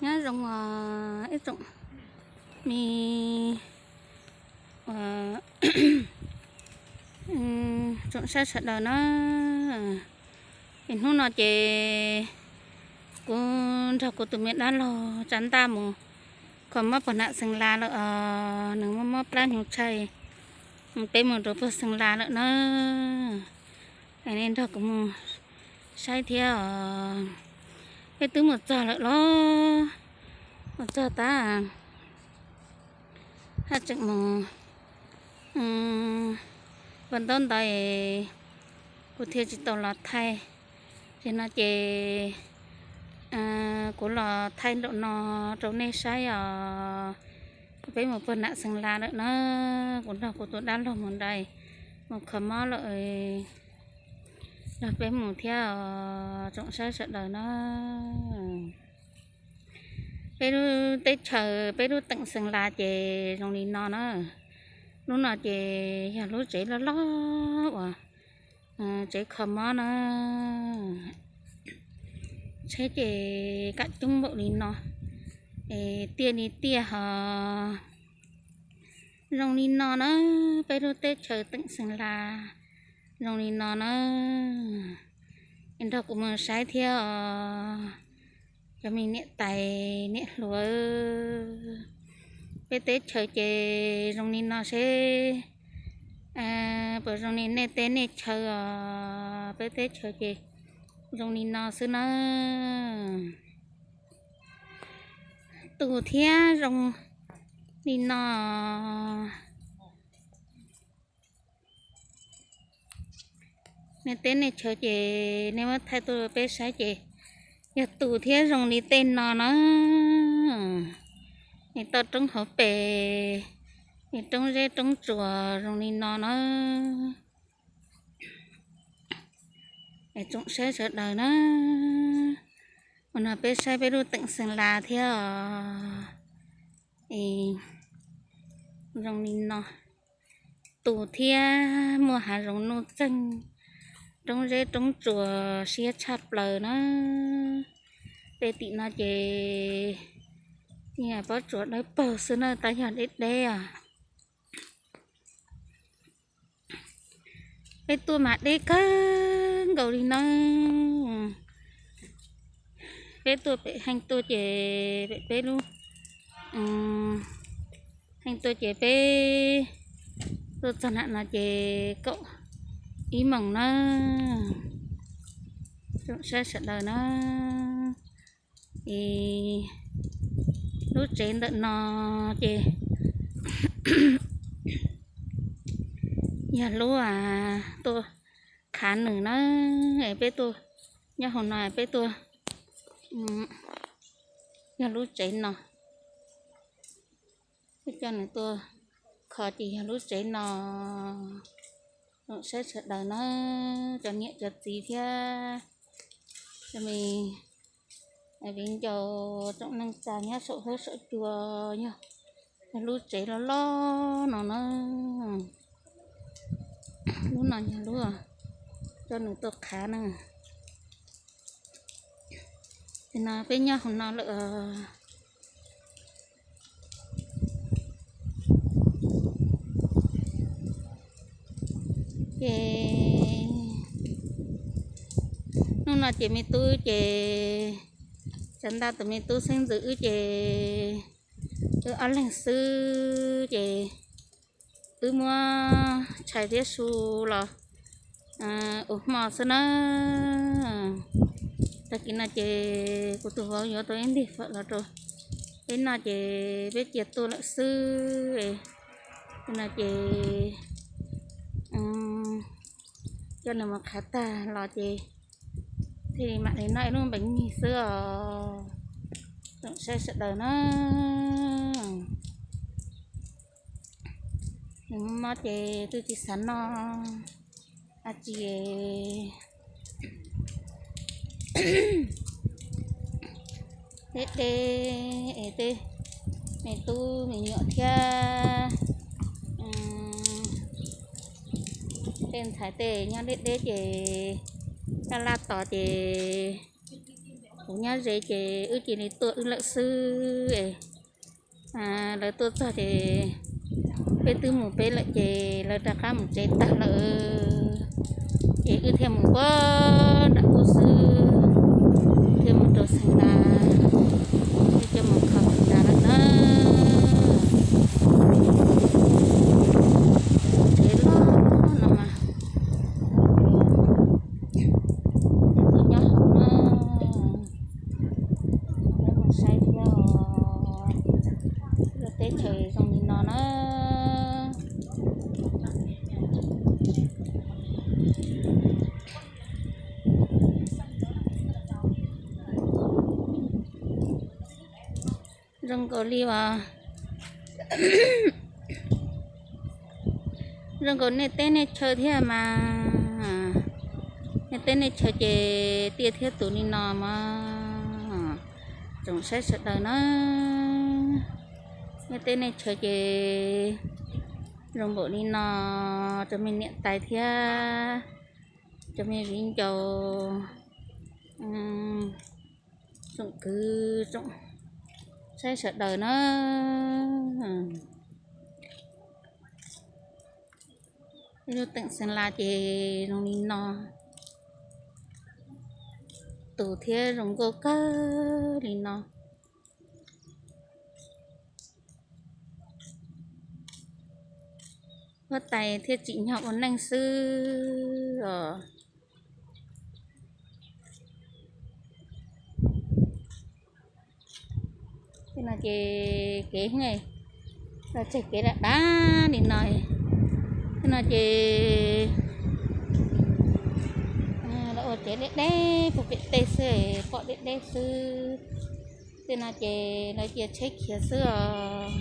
Nyob zoo os ib tsoom me tsoom saib sawv daws na. Es hnub no ces kuv nrog kuv tus me dab laug tsa ntaj mus kho mob puag nram Xeev Las lawm os. Nws muaj mob plab hnyuv tshaj, peb mus rau puag Xeev Las lawm na. Es nej nrog kuv mus saib thiab os. Peb twb mus txog lawm los, mus txog tab haj tseem mus ua ntaub ntawv, kuv thiaj tsis tau los thaij. Ces no ces kuv los thaij nraum no rau nej saib os. Peb mus puag nram Xeev Las lawm na. Kuv nrog kuv tus dab laug mus nrad, mus kho mob lawm, nrog peb mus thiab os tsoom saib sawv daws na. Peb lub teb chaws, peb lub teem Xeev Las ces zoo li no na. Lub no ces yog lub tsev loj loj uas tsev kho mob na. Tsheb ces kam coob npaum li no, es tiaj li tiaj ho zoo li no na. Peb lub teb chaws teem Xeev Las zoo li no na. Es nrog kuv mus saib thiab os cov me niam tais niam hluas. Peb teb chaws ces zoo li no seb puas zoo li nej teb nej chaw os. Peb teb chaws ces zoo li no xwb na. Tus thiab zoo li no. Nej teb nej chaw ces nej muab thaij tuaj peb saib ces yog tus thiab zoo li tej no na. Es toj roob hauv pes, es roob zeb roob tsuas zoo li no na. Es tsoom saib sawv daws na, ua no peb saib peb lub teem Xeev Las thiab os. Zoo li no, tus thiab muaj hav zoov nuj txeeg, roob zeb roob tsuas siab tshaj plaws na. Tej tim no ces pob tsuas dawb paug xwb na, tab yog deb deb os. Peb tuaj mas deb kawg nkaus li na. Peb tuaj pem heej tuaj ces pem peb lub heej tuaj ces peb tuaj txog nram no ces kaum ib moos na. Tsoom saib sawv daws na, es lub tsev ntawm no ces yog lub tuaj khav nws na. Peb tuaj nyob hauv no, peb tuaj, yog lub tsev no, peb coj nws tuaj kho ces yog lub tsev no. Tsoom saib sawv daws na, cov niam cov txiv thiab cov me viv ncaus, tsoom neej tsa nyob saum huab saum cua, yog lub tsev loj loj no na. Lub no yog lub coj nws tuaj khav na. Ces no peb nyob hauv no lawm. Ces hnub no ces me tub ces, tsav ntaj tus me tub xeeb ntxwv wb ces wb ob leeg xwb ces wb muab tshais thiab su los ua hmo xwb na. Tag kis no ces kuv tus vauv yuav tau ib ntig fawm los rau peb noj ces peb cia tuaj lawm xwb. No ces coj nws mus khav tag los ces thiaj li mam li noj ib lub npeev mis xwb os. Tsoom saib sawv daws na, nws mob ces twb tsis xav noj dab tsi. Deb deb es tej me tub me nyuam thiab tej ntxhais tej nyob deb deb ces laj laj tos ces Kuv nyob ze ces wb cia li tuaj wb lawm xwb es lawv tuaj txog ces peb twb mus peb lawm ces lawv rov qab mus tsev tag lawm. Ces wb thiaj mus puag nram ub xwb, thiaj mus rau Xeev Las, thiaj coj mus kho Xeev Las lawm na. Tsev loj no mas, tuaj nyob hauv na. Peb mus saib thiab os, lub teb chaws zoo li no na. Zoo nkaus li os, zoo nkaus nej teb nej chaw thiab mas. Nej teb nej chaw ces tiaj thiab tus li no mas, tsoom saib sawv daws na. Nej teb nej chaw ces zoo npaum li no rau me niam tais thiab rau me viv ncaus, tsoom kwv tsoom saib sawv daws na. Ib lub teem Xeev Las ces zoo li no, tus thiab zoo nkauj kawg li no. Huab tais thiaj tsim nyog ua neej xwb os. Tej no ces kev, los tseg kev dav dav li no. Tej no ces lawv ua tsev deb deb puag pem tej xwb, pom deb deb xwb. Tej no ces lawv cia tsheb khiav xwb os.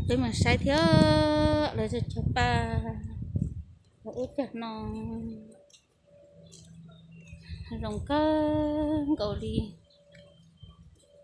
Peb mus saib thiab, lawv cog paj ub cog no, zoo kawg nkaus li.